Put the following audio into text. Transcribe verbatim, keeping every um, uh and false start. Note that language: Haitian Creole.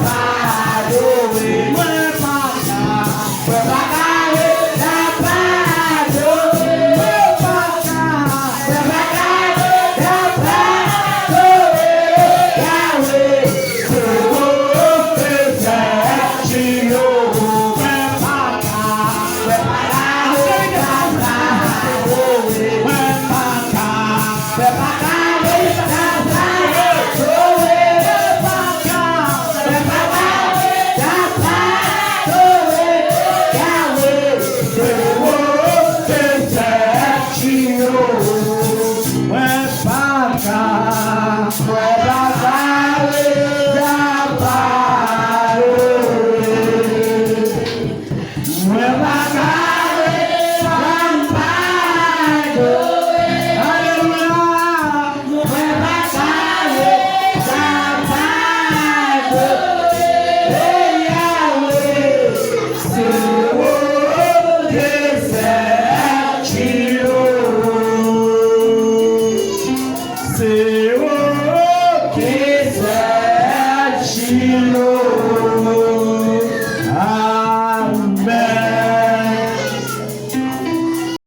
pa adore. Mwen pa ka, mwen pa ka ret la pa adore. Mwen pa ka, mwen pa ka ret la pa adore. Yahweh, se ou, se ou, se ou, mwen pa ka, mwen pa ka ret la pa adore. Mwen pa ka. Mwen pa ka, mwen pa ka ret la pa adore. Mwen pa ka ret san m pa adore. Alelouya. Mwen pa ka ret san m pa adore. Yahweh, se ou ki sèt Chilo. Se ou ki sèt Chilo.